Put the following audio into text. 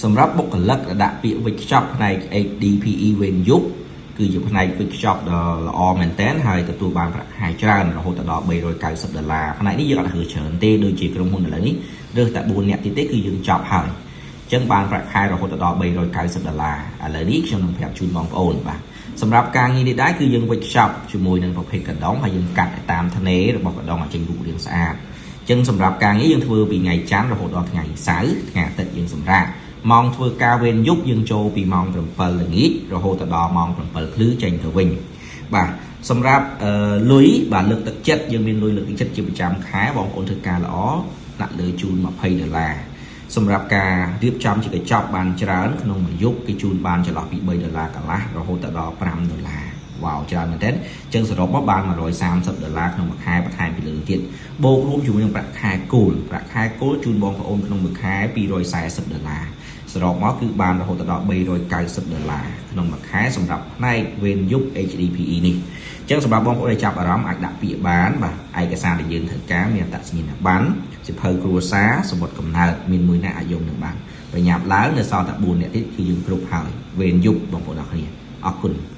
សម្រាប់បុគ្គលិកដែលដាក់ពាក្យវេចខ្ចប់ផ្នែក HDPE វេនយប់គឺជាផ្នែកវេចខ្ចប់ដ៏ល្អមែនទែនហើយទទួលបានប្រាក់ខែច្រើនរហូតដល់390ដុល្លារផ្នែកនេះយើងអត់រើសច្រើនទេដូចជាក្រុមហ៊ុនឥឡូវនេះរើសតែ4នាក់ទៀតទេគឺយើងចប់ហើយអញ្ចឹងបានប្រាក់ខែរហូតដល់390ដុល្លារឥឡូវនេះខ្ញុំនឹងប្រាប់ជូនបងប្អូនបាទសម្រាប់ការងារនេះដែរគឺយើងវេចខ្ចប់ជាមួយនឹងប្រភេទកណ្ដុងហើយយើងកាត់ឲ្យតាមថ្នេររបស់កណ្ដុងឲ្យចេញរូបរាងស្អាតអញ្ចឹងសម្រាប់ការងារយើងធ្វើពីថ្ងៃច័ន្ទរហូតដល់ថ្ងៃសៅរ៍ថ្ងៃអាទិត្យយើងសម្រាកម៉ោងធ្វើការវេនយប់យើងចូលពីម៉ោង7ល្ងាចរហូតដល់ម៉ោង7ភ្លឺចេញទៅវិញបាទសម្រាប់លុយបាទលើកទឹកចិត្តយើងមានលុយលើកទឹកចិត្តជាប្រចាំខែបងប្អូនធ្វើការល្អដាក់លើជូន20ដុល្លារសម្រាប់ការរៀបចំជាកញ្ចប់បានច្រើនក្នុងមួយយប់គេជូនបានចន្លោះពី3ដុល្លារកន្លះរហូតដល់5ដុល្លារវ៉ាវច្រើនមែនទែនអញ្ចឹងសរុបមកបាន130ដុល្លារក្នុងមួយខែបន្ថែមពីលើទៀតបូករួមជាមួយនឹងប្រាក់ខែគោលប្រាក់ខែគោលជូនបងប្អូនក្នុងមួយខែ240ដុល្លារសរុបមកគឺបានរហូតដល់390ដុល្លារក្នុងមួយខែសម្រាប់ផ្នែកវេនយប់ HDPE នេះអញ្ចឹងសម្រាប់បងប្អូនដែលចាប់អារម្មណ៍អាចដាក់ពាក្យបានបាទឯកសារដែលយើងត្រូវការមានអត្តសញ្ញាណប័ណ្ណសៀវភៅគ្រួសារសំបុត្រកំណើតមានមួយណាអាចយកនឹងបានប្រញាប់ឡើងនៅសល់តែ4នាក់ទៀតគឺយើងគ្រប់ហើយវេនយប់បងប្អូនអរគ្នាអរគុណ។